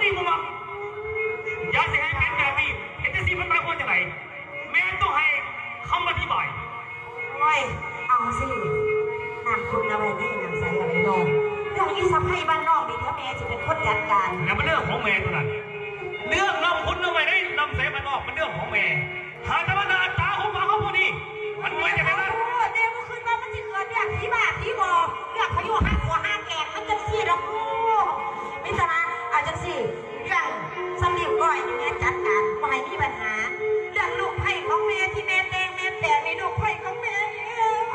ນີ້ບໍ່ມັກ. ຢ່າຊິໃຫ້ເປັນແບບນີ້. ເຮັດຈັ່ງຊີ້ມັນໝາຍຄວາມຈັ່ງໃດ? ແມ່ຕ້ອງໃຫ້ຄຳອະທິບາຍ. ໂອ້ຍ ເອົາຈັ່ງຊີ້ ນ້ຳຂຸ່ນເອົາໄວ້ໃນນ້ຳໃສເອົາໄວ້ນອກ. ເລື່ອງອີສະໃພ້ບ້ານນອກນີ້ ດຽວແມ່ຊິເປັນຄົນຈັດການ. ແລ້ວມັນເລື່ອງຂອງແມ່ຕົວນັ້ນ. ເລື່ອງນ້ຳຂຸ່ນເອົາໄວ້ໃນນ້ຳໃສບ້ານນອກ ມັນເລື່ອງຂອງແມ່. ຫາກແຕ່ວ່າໜ້າຕາຂອງພວກເຮົາພວກນີ້ ມັນເປັນຈັ່ງໃດນັ້ນ. ໂອ້ ແຕ່ບໍ່ຄິດວ່າມັນຊິເກີດເລື່ອງຜີບ້າຜີບອ ເລື່ອງພາຍຸຫາຂົວຫາແກງ ມັນຈັ່ງຊີ້ດອກ. ໂອ້ ມີແຕ່ວ່າ ເອົາຈັ່ງຊີ້ ເລື່ອງສ່ຳລຽບຮ້ອຍນີ້ແມ່ຈັດການ ບໍ່ໃຫ້ມີບັນຫາ. ເລື່ອງລູກໃພ້ຂອງແມ່ທີ່ແມ່ແຕ່ງແມ່ແປງນີ້ ລູກໃພ້ຂອງແມ່ເອງ.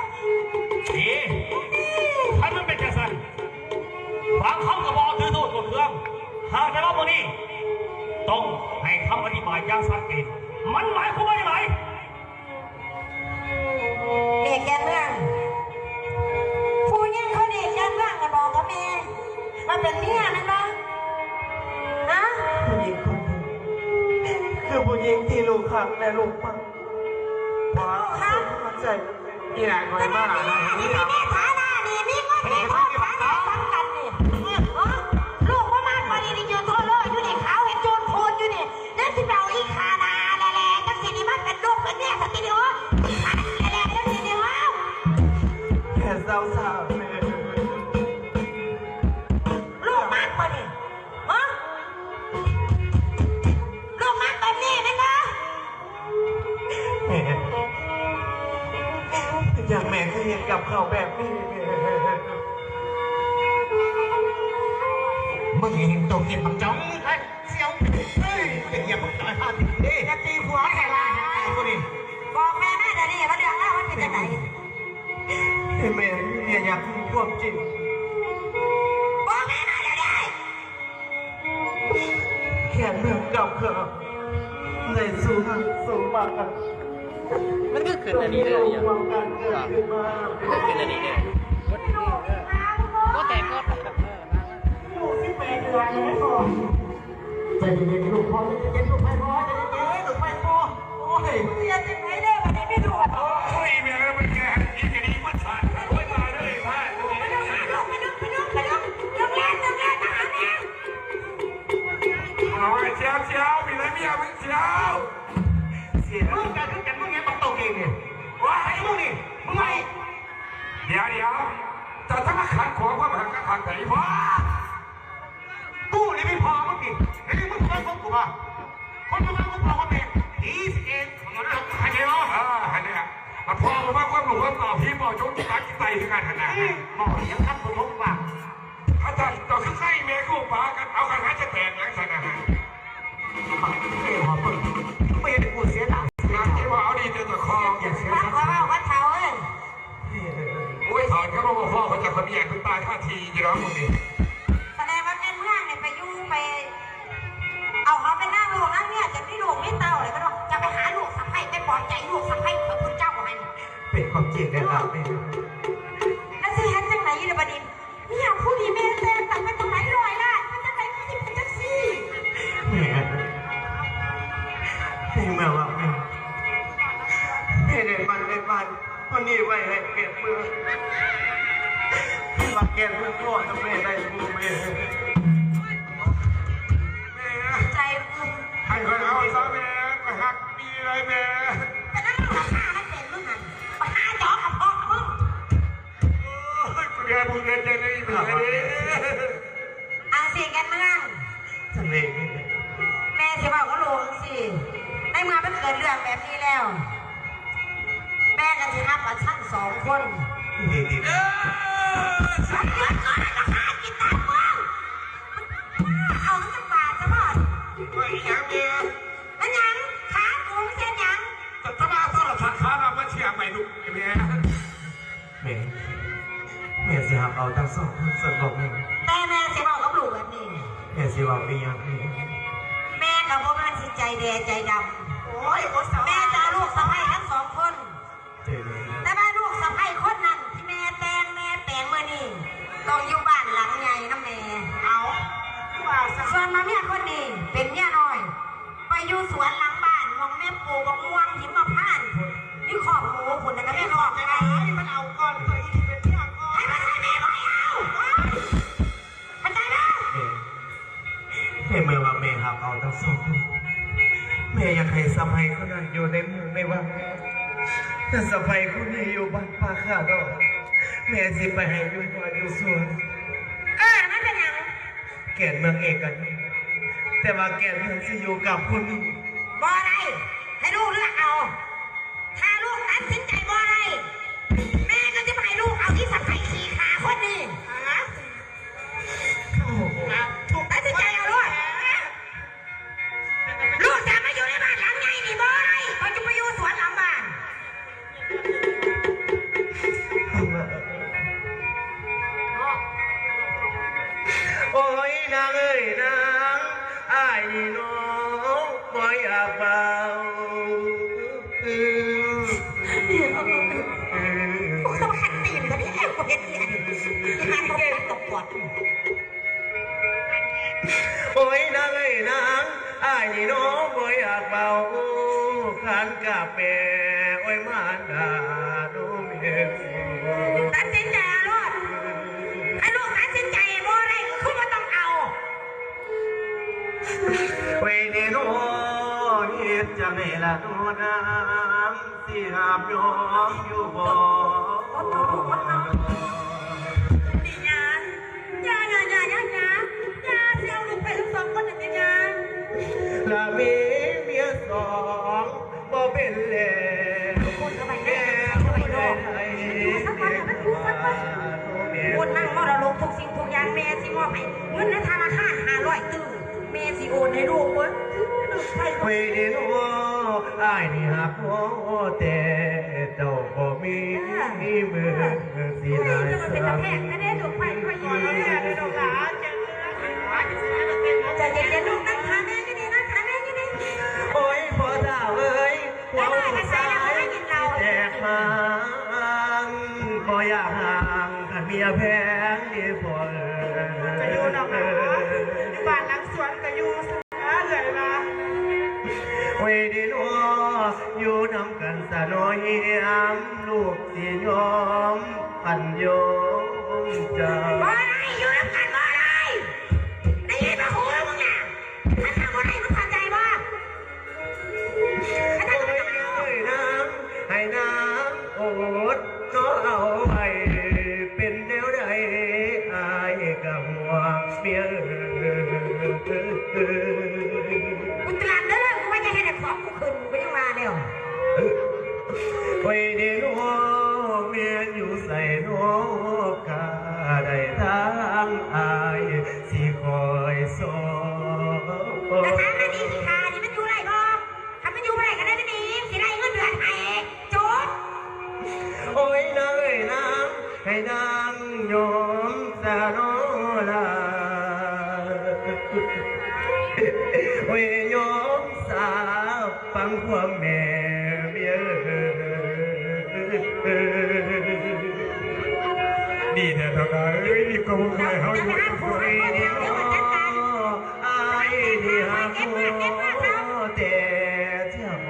ເອີ ຄັນມັນເປັນຈັ່ງຊັ້ນ ບາງຄຳກໍບໍ່ເອົາຖືໂທດໂກດເຄືອງ. ຫາກແຕ່ວ່າມື້ນີ້ຕ້ອງໃຫ້ຄຳອະທິບາຍຢ່າງຊັດເຈນ. ມັນໝາຍຄວາມວ່າຈັ່ງໃດ? ເອກແກ່ນເມືອງ ຜູ້ຍິງຄົນເອກແກ່ນເມືອງນະບອກກັບແມ່ວ່າເປັນເມຍແມ່ນບໍ່? ຮະ? ຜູ້ຍິງຄົນນີ້ຄືຜູ້ຍິງທີ່ລູກຮັກແລະລູກມັກ. ວ້າວ ສົມໃຈ. ອີ່ຫຼ້າ ຂ້ອຍມາຫານາງນີ້ ມີຖານະນີ້ ມີເງິນມີທອງ ຖານະສ່ຳກັນນີ້. ຮະ? ລູກບໍ່ມາປານນີ້ ຢູ່ໂທໂລຢູ່ນີ້ ຂາວເຫັນໂຈນໂພນຢູ່ນີ້ ຍັງຊິໄປເອົາອີ່ຂ້າໜ້າແຫຼະໆ ຈັ່ງຊີ້ນີ້ ມາເປັນລູກເປັນເມຍຊະຕິນີ້. ໂອ້ຍ ອີ່ຂ້າໜ້າແຫຼະໆ ຈັ່ງຊີ້ນີ້. ໂອ້ຍ ແມ່ເຊົາຊາແມ່. ລູກມັກບໍ່ນີ້? ຮະ? ລູກມັກແບບນີ້ແມ່ນບໍ່? ແມ່ ເປັນຫຍັງແມ່ຄືເຮັດກັບເຂົາແບບນີ້ແມ່? ມຶງເຫັນໂຕກິນບັກຈອງ ເອີຍ ສຽວ ເອີຍ ເປັນຫຍັງບັກຈອຍພາຕິດເດ້ ຢ່າຕີຜົວ ມັນໃຫ້ລາຍໃຫ້ຕາຍຜູ້ນີ້. ບອກແມ່ມາດຽວນີ້ວ່າເລື່ອງລາວມັນເປັນຈັ່ງໃດ? ແມ່ ແມ່ຢາກຮູ້ຄວາມຈິງ. ບອກແມ່ມາດຽວນີ້. ແຄ່ເລື່ອງກັບເຂົາ ໄດ້ສູ້ຮັກສູ້ໝັ້ນກັນ ມັນຄືຂຶ້ນອັນນີ້ເດີ ເລື່ອງຮ່ວມກັນເກີດຂຶ້ນມາ ມັນຄືຂຶ້ນອັນນີ້ເດີ ບໍ່ແຕກກໍ ລູກສິບແປດເດືອນແລ້ວ. ໃຈເຢັນໆ ລູກພໍ່ ໃຈເຢັນໆ ລູກໄພພໍ່ ໃຈເຢັນໆ ລູກໄພພໍ່. ໂອ້ຍ ເຮັດຈັ່ງໃດເດີ ບັດນີ້ມີລູກ. ໂອ້ຍ ແມ່ເອີຍ ມັນແກ່ ອີກະດີມັນສາດ ໂອ້ຍ ຕາຍເດີ ພາດ ໄປດຸ່ມ ໄປດຸ່ມ ໄປດຸ່ມ ໄປດຸ່ມ ລຸກແລ່ນ ລຸກແລ່ນ ມາຫາແມ່. ໂອ້ຍ ສຽວ ສຽວ ມີແຕ່ເມຍມຶງ ສຽວ ສຽວ. ມຶງກະຄືກັນ ມຶງເຮັດບັກຕົກເອງນີ້. ໂອ້ຍ ມຶງນີ້ ມຶງໄປ. ດຽວ ດຽວ ເຈົ້າຈະມາຂັດຂວາງຄວາມຮັກກັບຂ້າໄດ້ບໍ່? ກູນີ້ມີພໍ່ມຶງນີ້ ດຽວນີ້ມຶງເປັນຂອງກູບໍ່? ຄົນມາເວົ້າບໍ່ພໍກັບແມ່ ອີສະເອງ ມັນເລີກໃຫ້ແລ້ວ. ເອີ ຫັ້ນແຫຼະ ມັນພໍ່ບໍ່ຟັງຄວາມລູກຄວາມເຕົ້າ ຜີເປົ່າຈົນຕາຍກິນໄຕຄືກັນຫັ້ນນະ. ອືມ ບໍ່ຫຍັງຄັນບໍ່ລົງວ່າ ຖ້າເຈົ້າ ເຈົ້າຄືໃສ່ແມ່ຄືບໍ່ປາກັນ ເອົາກັນຫາຈະແຕກແລ້ວຊັ້ນນະ. ບັກເອີ ບໍ່ເບິ່ງ ບໍ່ເຮັດໃຫ້ກູເສຍໜ້າເສຍຕາ ທີ່ວ່າເອົາດີແຕ່ເຈົ້າຂອງ ຢ່າເສຍສັກສີ ເຖົ້າເອີຍ. ໂອ້ຍ ເຖົ້າ ເຈົ້າບໍ່ຟ້ອງເຂົາ ເຈົ້າ ເຂົາມີອັນເປັນຕາຍຄາທີ່ຢູ່ແລ້ວມື້ນີ້. ສະແດງວ່າແມ່ນເມືອງນີ້ໄປຢູ່ໄປເອົາເຂົາເປັນນາງລູກນາງເມຍ ຈະມີລູກມີເຕົ້າແລ້ວເນາະ. ຈະໄປຫາລູກສະໃພ້ ໄປປອບໃຈລູກສະໃພ້ຂອງເພິ່ນເຈົ້າຫັ້ນ. ເປັນຄວາມຈິງແທ້ໆ ແມ່. ແລ້ວຊິເຮັດຈັ່ງໃດລະບັດນີ້? ເມຍຜູ້ນີ້ແມ່ແຕ່ງຕັ້ງເປັນຕັ້ງຫຼາຍຮ້ອຍລ້ານ ເປັນຈັ່ງໃດຄືຊິເປັນຈັ່ງຊີ້? ແມ່ ໃນເມື່ອວ່າແມ່ ແມ່ໄດ້ໝັ້ນໄດ້ໝານ ຄົນນີ້ໄວ້ໃຫ້ແກ່ເມືອງ ວ່າແກ່ເມືອງພໍກັບແມ່ໄດ້ບໍ່ແມ່? ແມ່ ໃຈກຸ້ມ ໃຫ້ຂ້ອຍເອົາຊະແມ່ ຂ້ອຍຮັກມີໄດ້ແມ່. ເປັນຫຍັງລະ ຫາມັນເປັນມຶງຫັ້ນ ບັກຫາຈອກກະເພາະມຶງ. ໂອ້ຍ ກູເດືອດມຶງເດີ ໃຈເດີ ອີແມ່ເດີ. ອັງຊີ້ແກ່ນເມືອງ ຈັ່ງໃດ? ແມ່ຊິເວົ້າກັບລູກຈັ່ງຊີ້ ໃນເມື່ອມັນເກີດເລື່ອງແບບນີ້ແລ້ວ ແມ່ກໍຊິຮັບເອົາທັງສອງຄົນ. ດີໆ ເອີ ສັກເດືອນກ່ອນ ລາຄາກິນຕາເມືອງ ເອົາມັນຈັກບາດຊະບໍ່? ວ່າອີຫຍັງແມ່? ແມ່ນຫຍັງ? ຂາກູມັນເຮັດຫຍັງ? ແຕ່ຕະມາໂທລະທັດຂານຳມາເຊຍໃໝ່ລູກແມ່. ແມ່ ແມ່ຊິຮັບເອົາທັງສອງຄົນຊັ້ນບໍ່ແມ່? ແຕ່ແມ່ຊິເວົ້າກັບລູກແບບນີ້ ແມ່ຊິເວົ້າອີ່ຫຍັງແມ່? ແມ່ກໍບໍ່ແມ່ນຊິໃຈແດ່ໃຈດຳ. ໂອ້ຍ ແມ່ຈະເອົາລູກສະໃພ້ທັງສອງຄົນ. ແຕ່ວ່າລູກສະໃພ້ຄົນນັ້ນທີ່ແມ່ແຕ່ງແມ່ແປງມື້ນີ້ ຕ້ອງຢູ່ບ້ານຫຼັງໃຫຍ່ນຳແມ່. ເອົາ ຄືວ່າຊັ້ນ. ສ່ວນວ່າເມຍຄົນນີ້ເປັນເມຍນ້ອຍ ໄປຢູ່ສວນຫຼັງບ້ານ ໝ່ອງແມ່ປູກບັກມ່ວງຫິມມະພານພຸ້ນ ມີຄອກໝູພຸ້ນ ແລ້ວກໍມີຄອກໄກ່. ມັນເອົາກ່ອນ ເພິ່ນຊິເປັນເມຍກ່ອນ ໃຫ້ມັນໃຊ້ແມ່ບໍ່ໃຫ້ເອົາ. ເຂົ້າໃຈບໍ່? ແມ່ ແມ່ ສະໃພ້ຄົນນັ້ນຢູ່ໃນເມືອງໃນວັງ ແລະ ສະໃພ້ຄົນນີ້ຢູ່ບ້ານປ່າຄາດອກ. ແມ່ຊິໄປໃຫ້ຢູ່ປ່າຢູ່ສວນ. ເອີ ມັນເປັນຫຍັງ? ແກ່ນເມືອງເອກກັນ ແຕ່ວ່າແກ່ນເມືອງຊິຢູ່ກັບຄົນນີ້. ບໍ່ໄດ້ ໃຫ້ລູກເລືອກເອົາ. ຖ້າລູກຕັດສິນໃຈບໍ່ໄດ້ ແມ່ກໍຈະບໍ່ໃຫ້ລູກເອົາອີສະໃພ້ຂີ້ຂ້າຄົນນີ້. ຕັດສິນໃຈເອົາໂລດ. ລູກຈະມາຢູ່ໃນບ້ານຫຼັງໃຫຍ່ນີ້ບໍ່ໄດ້ ກໍຈະໄປຢູ່ສວນຫຼັງບ້ານ. ໂອ້ຍ ນາງເອີຍນາງ ອ້າຍນີ້ນ້ອງບໍ່ຢາກເວົ້າ. ໂອ້ຍ ນາງເອີຍນາງ ອ້າຍນີ້ນ້ອງບໍ່ຢາກເວົ້າ ຄັນກັບແມ່ ໂອ້ຍ ມານດາ ໂອ້ແມ່. ຕັດສິນໃຈເອົາໂລດ. ຄັນລູກຕັດສິນໃຈບໍ່ໄດ້ ກໍຄືບໍ່ຕ້ອງເອົາ. ໂອ້ຍ ເດໂນ ເຮັດຈັ່ງໃດລະໂນນາງ ຊິຮັບຍອມຢູ່ບໍ່? ນີ້ຍາ ຢ່າ ຢ່າ ຢ່າ ຢ່າ ຢ່າ ຢ່າ ຊິເອົາລູກໄປທັງສອງຄົນນັ້ນຕິຍາ. ລະມີເມຍສອງບໍ່ເປັນແລ້ວ ແມ່ບໍ່ໄດ້ໃຫ້. ມັນຢູ່ຊະກ່ອນ ມັນຢູ່ຊະກ່ອນ. ໂອ້ ນາງ ມໍລະດົກທຸກສິ່ງທຸກຢ່າງ ແມ່ຊິມອບໃຫ້. ເງິນໃນທະນາຄານຫ້າຮ້ອຍຕື້ ແມ່ຊິໂອນໃຫ້ລູກເບິດ. ໂອ້ຍ ເດໂນ ອ້າຍນີ້ຮັກເຈົ້າ ແຕ່ເຈົ້າບໍ່ມີມື້ຊິໃຫ້ສາ. ໃຈເຢັນໆ ລູກ ນັ່ງຖ້າແມ່ຢູ່ນີ້ ນັ່ງຖ້າແມ່ຢູ່ນີ້. ໂອ້ຍ ພໍ່ທ້າວເອີຍ ຄວາມຮູ້ສຶກແຕກມັນບໍ່ຢາກຫ່າງ ຄັນເມຍແພງເດພໍ່ເອີຍ. ກະຢູ່ນຳ ຢູ່ບ້ານຫຼັງສວນກະຢູ່ຊະເອື້ອຍວ່າ. ໂອ້ຍ ເດໂນ ຢູ່ນຳກັນຊະໜ້ອຍ ຍາມລູກຊິຍອມ ອັນຍອມເຈົ້າ. ບໍ່ໄດ້ ຢູ່ນຳກັນບໍ່ໄດ້ ໄດ້ຍິນບໍ່ຫູມຶງນະ? ຄັນເຈົ້າບໍ່ໄດ້ ມຶງເຂົ້າໃຈບໍ່? ໂອ້ຍ ນາງ ໃຫ້ນາງອົດເນາະ ເອົາໄວ້ ເປັນແນວໃດ ອ້າຍກະຫ່ວງເມຍເອີຍ. ກູຕະຫຼາດເດີ ກູວ່າຈະເຮັດໃຫ້ຂອງກູຂຶ້ນ ກູກໍຍັງວ່າແລ້ວ. ໂອ້ຍ ເດໂນ ແມ່ນຢູ່ໃສເນາະ ກະໄດ້ທາງອ້າຍ ຊິຄອຍສອນ. ກະຖາມມານີ້ ຂີ້ຂ້ານີ້ມັນຢູ່ໄດ້ບໍ່? ຄັນມັນຢູ່ບໍ່ໄດ້ກະໄດ້ມັນໜີ ຊິໄລ່ເງິນເດືອນໃຫ້. ຈົບ. ໂອ້ຍ ນາງເອີຍນາງ ໃຫ້ນາງຍອມຊະເນາະລະ ໂອ້ຍ ຍອມຊະ ຟັງຄວາມແມ່ ເມຍເອີຍ. ດີແທ້ເຖົ້ານ້ອຍເອີຍ ມີຄວາມຮູ້ໃຫ້ເຮົາຢູ່ນຳກັນ. ອ້າຍນີ້ຮັກເຈົ້າແຕ່ເຈົ້າ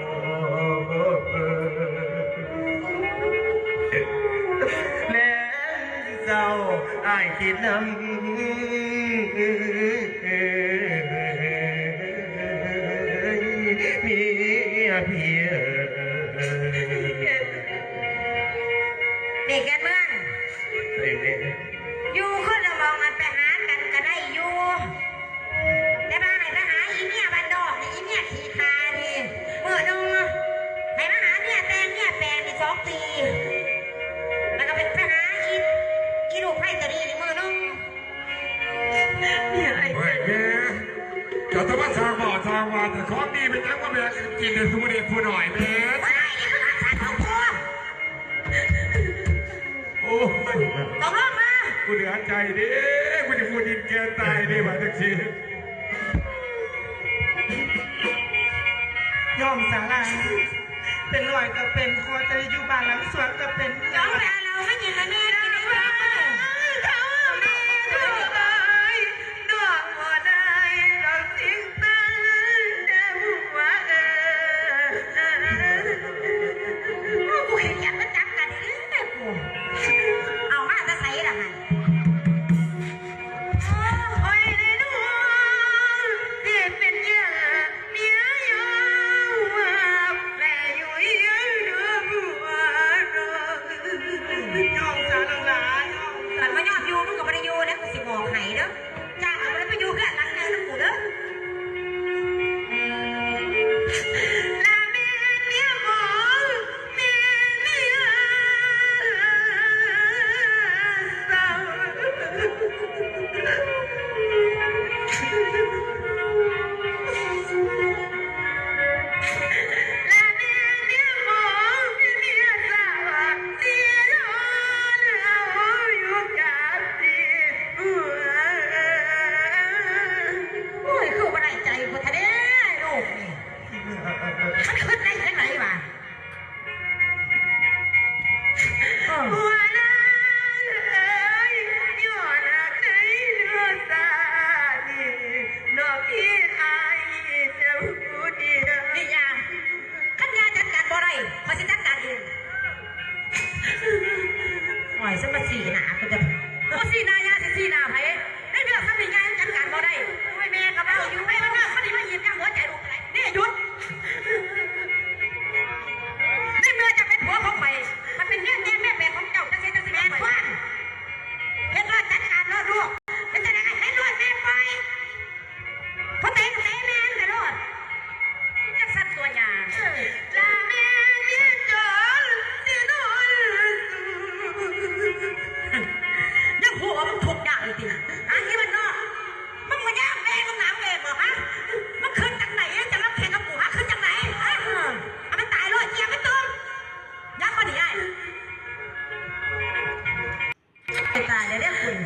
ແລງເຊົ້າອ້າຍຄິດນຳ ເມຍພີ່ເອີຍ. ເດັກແກ່ນເມືອງ ເອີ ຢູ່ຄົນລະໝ່ອງ ອັນໄປຫາກັນກະໄດ້ຢູ່ ແຕ່ວ່າໃຫ້ໄປຫາອີເມຍບ້ານນອກນີ້ ອີເມຍຂີ້ຂ້ານີ້ ມື້ໜຶ່ງ ໃຫ້ມາຫາເມຍແຕ່ງເມຍແປງນີ້ສອງປີ ແລ້ວກະໄປ ໄປຫາອີ ອີລູກໄພຕະລີນີ້ມື້ໜຶ່ງ. ໂອ້ຍ ແມ່ ເຈົ້າຈະມາສ້າງເວົ້າສ້າງວ່າ ແຕ່ຂອງດີເປັນຫຍັງມາແບ່ງກັນກິນໃຫ້ຜູ້ເລັກຜູ້ນ້ອຍແມ່? ໂອ້ຍ ນີ້ຄືຄຳສັດຂອງກູ. ໂອ້ຍ ຕກລົງມາ. ກູເຫຼືອໃຈເດ້ ກູນີ້ກູດິນແກ່ຕາຍເດ້ ວ່າຈັ່ງຊີ້. ຍອມສາລາ ເປັນນ້ອຍກະເປັນ ຂໍແຕ່ໄດ້ຢູ່ບ້ານຫຼັງສວນກະເປັນ. ເຈົ້າໄປເອົາເຫຼົ້າມາກິນໃຫ້ແມ່ກິນເດີ. ເຖົ້າ ແມ່ເຖົ້າເອີຍ ນ້ອງບໍ່ໄດ້ດອກ ຊິງຕັງແຕ່ຫົວເອີຍ. ໂອ້ຍ ກູຂີ້ຂຽດມາຈັບກັນອີກແລ້ວກູ. ເອົາມາແຕ່ໃສລະຫັ້ນ? ໂອ້ຍ ເດໂນ ຊິເປັນຫຍັງເມຍຢອມ ຂ້ອຍຊິມາຊີ້ໜ້າ ກູຈະ ບໍ່ຊີ້ໜ້າຍາ ຊິຊີ້ໜ້າໃຜ? ໃນເລື່ອງສ່ຳນີ້ຍາຍັງຈັດການບໍ່ໄດ້. ໂອ້ຍ ແມ່ກໍເວົ້າຢູ່ ໃຜມັນເວົ້າ ຄັນຊິມາຫຍິບຍາຫົວໃຈລູກກໍໄດ້. ນີ້ ຢຸດ! ໃນເມື່ອເຈົ້າເປັນຜົວຂອງຂ້ອຍ ມັນເປັນເນຍແນວແມ່ແບບຂອງເຈົ້າ ຈັ່ງຊີ້ຈັ່ງຊີ້ແມ່ນຄວາມ. ເຮັດໂລດ ຈັດການໂລດລູກ. ເປັນຈັ່ງໃດກໍເຮັດໂລດ ແມ່ປ່ອຍ. ພໍເຕະກໍເຕະແມ່ມັນໄປໂລດ. ຈັ່ງຊັ້ນຕົວຍາ ລະແມ່ນເມຍໂຈນຊິນອນ. ຍັງຮູ້ວ່າມຶງທຸກຍາກອີກຕິ? ຫາ ອີບ້ານນອກ. ມຶງມາຍາມແມ່ມຶງໜາມແມ່ບໍ່ ຮະ? ມຶງຄິດຈັ່ງໃດ ຈັ່ງມາແຂ່ງກັບກູ ຮະ? ຄິດຈັ່ງໃດ ຮະ? ເອົາມັນຕາຍໂລດ ຢຽບມັນຕົກ. ຍັງບໍ່ໜີອ້າຍ. ຕາຍແລ້ວເດ້ອຄຸນ.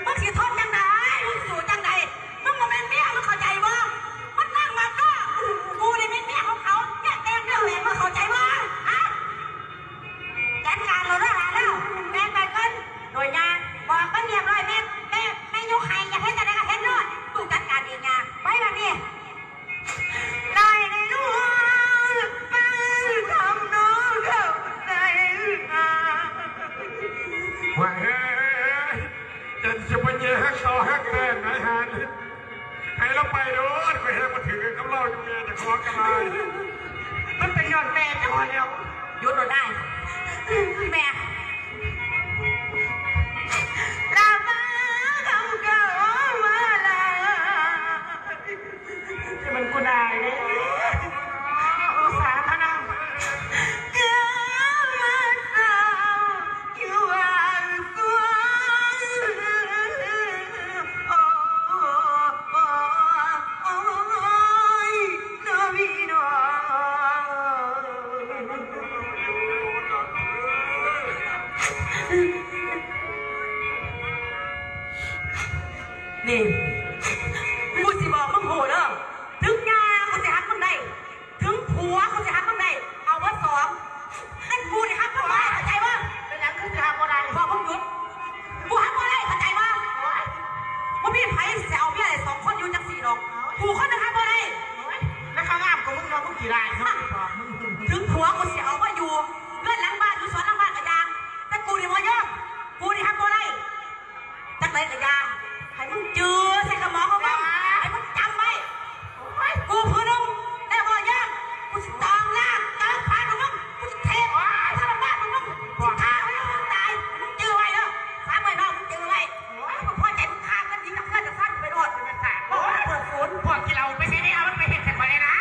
ມຶງຊິທົນຈັ່ງໃດ? ມຶງສູ້ຈັ່ງໃດ? ມຶງບໍ່ແມ່ນເມຍ ມຶງເຂົ້າໃຈບໍ່? ມັນນາງມາໂຕ ກູນີ້ແມ່ນເມຍຂອງເຂົາ ແຍກແຕ່ງແລ້ວແຫຼະ ມຶງເຂົ້າໃຈບໍ່? ຮະ? ຈັດການເອົາເດີຫຼານເດີ. ແມ່ໄປກ່ອນ. ໂດຍຍ່າ ບອກມັນຮຽບຮ້ອຍ ແມ່ ແມ່ ແມ່ຍົກໃຫ້ ຢາກເຮັດຈັ່ງໃດກໍເຮັດໂລດ. ລູກຈັດການເອງຍ່າ ໄປບາດນີ້. ຫວຍເອີຍ ຈັ່ງຊິໄປແຍ່ຮັກຕໍ່ຮັກແທ້ນາຍຫັ້ນ. ໃຫ້ລາວໄປໂລດ ຂ້ອຍແຮງບໍ່ຖືກກັບລາວຢູ່ ແມ່ເຈົ້າຂອງກໍໄດ້. ມັນເປັນຍ້ອນແມ່ເຈົ້າຫັ້ນແຫຼ້ວ. ຢຸດໂລດໄດ້ ແມ່. ລາວມາເຂົາກໍມາລາຍ ມັນກູນາຍເດ້ ອຸດສາຫະນຳ. ນີ້ ກູຊິບອກມຶງຮູ້ເດີ ເຖິງຍ່າກູຊິຮັກມຶງໄດ້ ເຖິງຜົວກູຊິຮັກມຶງໄດ້ ເອົາເບີດສອງ ແຕ່ກູນີ້ຮັກບໍ່ໄດ້ ເຂົ້າໃຈບໍ່? ເປັນຫຍັງຄືຊິຮັກບໍ່ໄດ້? ບອກມຶງຢຸດ ກູຮັກບໍ່ໄດ້ ເຂົ້າໃຈບໍ່? ໂອ້ຍ ບໍ່ມີໃຜຊິເອົາເມຍໄດ້ສອງຄົນຢູ່ຈັ່ງຊີ້ດອກ ກູຄົນໜຶ່ງຮັກບໍ່ໄດ້. ໂອ້ຍ ແລ້ວເຂົາງາມກວ່າມຶງເນາະ ມຶງຂີ້ຮ້າຍເນາະ. ເຖິງຜົວກູຊິເອົາມາຢູ່ເຮືອນຫຼັງບ້ານ ຢູ່ສວນຫຼັງບ້ານກໍຢ່າ ແຕ່ກູນີ້ບໍ່ຍອມ ກູນີ້ຮັບບໍ່ໄດ້. ຈັ່ງໃດກໍຢ່າ ໃຫ້ມຶງຈື່ໃສ່ສະໝອງຂອງມຶງ ໃຫ້ມຶງຈຳໄວ້ ໂອ້ຍ ກູຜູ້ໜຶ່ງ ແຕ່ບໍ່ຍາມ ກູຊິຕອງລ້າງ ເຕີງພານຂອງມຶງ ກູຊິເທ ໂອ້ຍ ທະລະມານຂອງມຶງ ກູຊິຂ້າໃຫ້ມຶງຕາຍ ໃຫ້ມຶງຈື່ໄວ້ເດີ ສາມເອື້ອຍນ້ອງ ມຶງຈື່ໄວ້. ໂອ້ຍ ກູບໍ່ພໍໃຈ ມຶງຂ້າເງິນດີນຳເພື່ອນນຳຊາດໄປໂລດ ໂອ້ຍ ພວກຂີ້ເຫຼົ້າໄປໃສແລ້ວ ມັນໄປເຮັດໃສ່ຂ້ອຍແດ່ນະ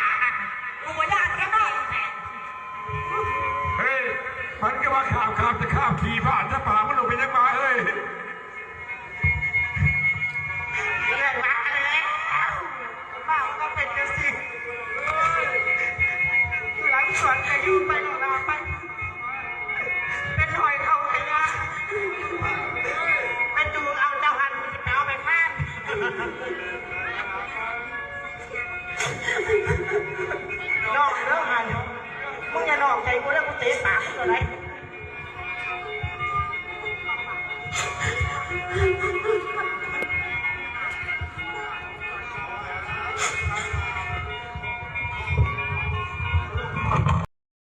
ກູບໍ່ຢ້ານແທ້. ເຮີ້ຍ ມັນກໍວ່າຂ້າມ ຂ້າມ ຈະຂ້າມຂີ້ພາດ ຈະປາກມັນລົງໄປຍັງຫວາເຮີ້ຍ. ເລື່ອງລາວແລ້ວ ເວົ້າກໍເປັນຈັ່ງຊີ້ ຢູ່ຫຼັງສວນກໍຢູ່ໄປ ນ້ອງລາໄປ ເປັນຫອຍເຂົ້າຂະຫຍາ ໄປຈູງເອົາເຈົ້າຫັ້ນ ຊິໄປເອົາໄປທານ ນ້ອງເດີຫັ້ນ ມຶງຢ່ານອກໃຈກູເດີ ກູເຕະປາກມຶງໂລດເດ້. ເ